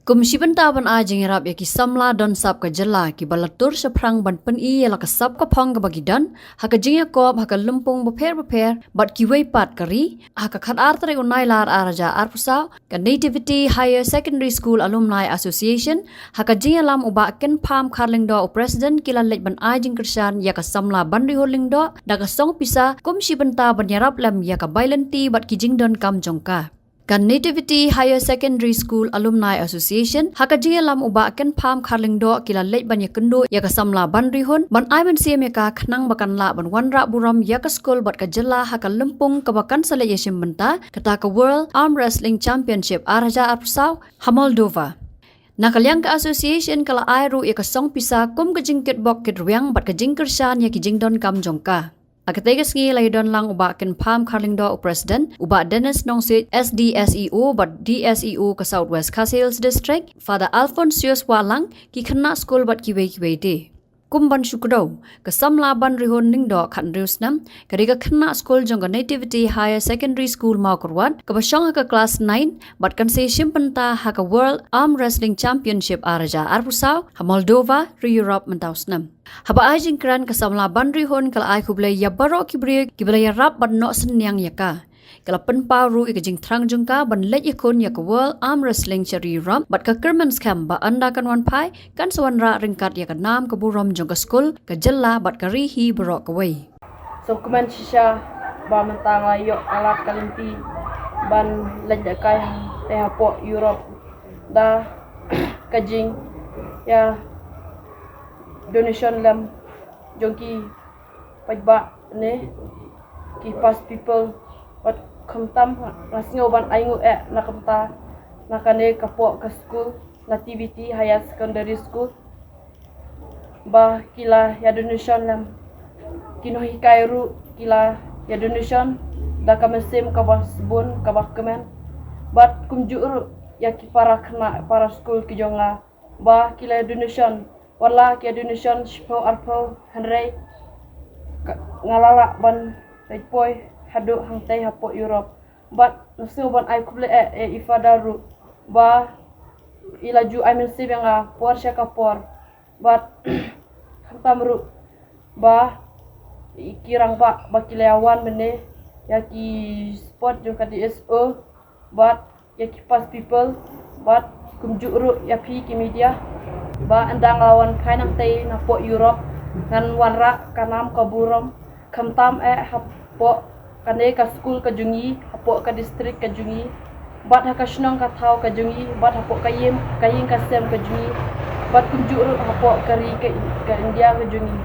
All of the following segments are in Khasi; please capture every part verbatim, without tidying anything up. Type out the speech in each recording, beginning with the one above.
Kum shi bynta ban ai jingïarap ïa ki samla don sap ka jylla kiba la tur shaphrang ban pyni ïa la ka sap ka phong kaba ki don ha ka jingïakop ha ka lympung bapher bapher bad kiwei pat ka ri, ha ka khatar tarik u Nailar ar hajar arphew saw, ka Nativity Higher Secondary School Alumni Association ha ka jingïalam u Bah Kynpham Kharlyngdoh, u President, ki la leit ban ai jingkyrshan ïa ka samla Banrihun Lyngdoh da ka song pisa kum shi bynta ban ïarap lem ïa ka bai lynti bad ki jingdonkam jong ka. Ka Nativity Higher Secondary School Alumni Association ha ka jingïalam u Bah Kynpham Kharlyngdoh ki la leit ban ïakynduh ïa ka samla Banrihun ban ai mynsiem ïa ka khnang ba kan lah ban wanrah burom ïa ka skul bad ka jylla ha ka lympung kaba kan sa leit ïashim bynta, kata ka World Arm Wrestling Championship ar hajar arphew saw ha Moldova. Na ka liang ka association ka la ai ruh ïa ka song pisa kum ka jingkitbok kitrwiang bad ka jingkyrshan ïa ki jingdonkam jong ka. Ha katei ka sngi la ïadon lang u Bah Kynpham Kharlyngdoh, u President, u Bah Dennis Nongsiej, S D S E O bad D S E O ka South West Khasi Hills District, Father Alphonsius Wahlang, ki khynnah skul bad kiwei kiwei de. Kum ban shu kdew, ka samla Banrihun Lyngdoh khathynriew snem, ka dei ka khynnah skul jong ka Nativity Higher Secondary School Mawkyrwat, kaba shong ha ka klas nine bad kan sa ïashim bynta ha ka World Arm Wrestling Championship ar hajar arphew saw ha Moldova, ri Europe mynta u snem. Haba ai jingkren, ka samla Banrihun ka la ai khublei ïa baroh ki briew kiba la ïarap bad noh synñiang ïa ka. Ka la pynpaw ruh ïa ka jingthrang jong ka ban leit ïakhun ïa ka World Arm Wrestling sha ri Europe bad ka kyrmen skhem ba ynda kan wan phai kan sa wanrah ryngkat ïa ka nam ka burom jong ka skul, ka jylla bad ka ri hi baroh kawei. Sngewkmen shisha ba mynta nga ïoh ka lad ka lynti ban leit lehkai hangtei hapoh Europe da ka jingïa donation lem jong ki paidbah ne ki past people. Bad khamtam nga sngew ban ainguh eh na ka bynta na kane ka pok ka skul Nativity Higher Secondary School ba ki la ïa donation lem. Ki nonghikai ruh ki la ïa donation da ka mynsiem kaba sbun kaba kmen. Bad kumjuh ruh ïa ki para khynnah para skul ki jong nga ba ki la ïa donation, wat la ki ïa donation shiphew arphew, hynrei ka, nga la lah ban leit poi haduh hangtei hapoh Europe. Bad nga sngew ban ai khublei eh ïa i Father ruh ba i la ju ai mynsiem ïa nga por sha ka por. Bad khamtam ruh ba i ki rangbah ba ki la ïa wan mynne ïa ki sport jong ka D S O bad ïa ki past people bad kumjuh ruh ïa phi ki media ba ynda nga la wan phai nangtei napoh Europe ngan wanrah ka nam ka burom khamtam eh hapoh kane ka skul ka jong ngi, hapoh ka district ka jong ngi bad ha ka shnong ka thaw ka jong ngi bad hapoh ka ïing ka ïing ka sem ka jong ngi bad kumjuh ruh hapoh ka ri ka, ka India ka jong ngi.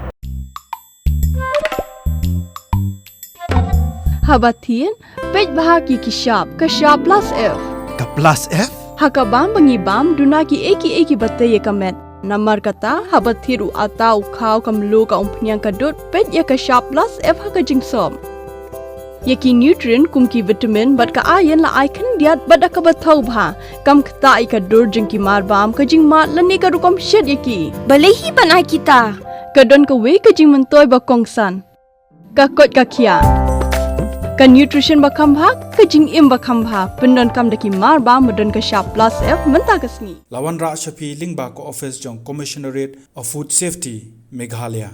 Haba thied, peit bha ki ki shap, ka shap plus F. Ka plus F? Ha ka bam ba ngi bam, duna ki ei ki ei kiba tei ïa ka met. Namar kata, haba thied u atta u khaw ka mluh ka umphniang ka dud, peit ïa ka shap plus F ha ka jingsop. Ïa ki nutrient kum ki vitamin bad ka iron la ai khyndiat bad da kaba thaw bha. Kam ktah ïa ka dur jong ki mar bam, ka jingmad lane ka rukom shet ïa ki. Balei hi ban ai kita? Ka don kawei ka jingmyntoi ba kongsan. Ka koit ka khiah. Ka nutrition ba kham bha, ka jingim ba kham bha, pyndonkam da ki mar bam ba don ka shap plus F mynta ka sngi. La wanrah sha phi lyngba ka office jong Commissionerate of Food Safety, Meghalaya.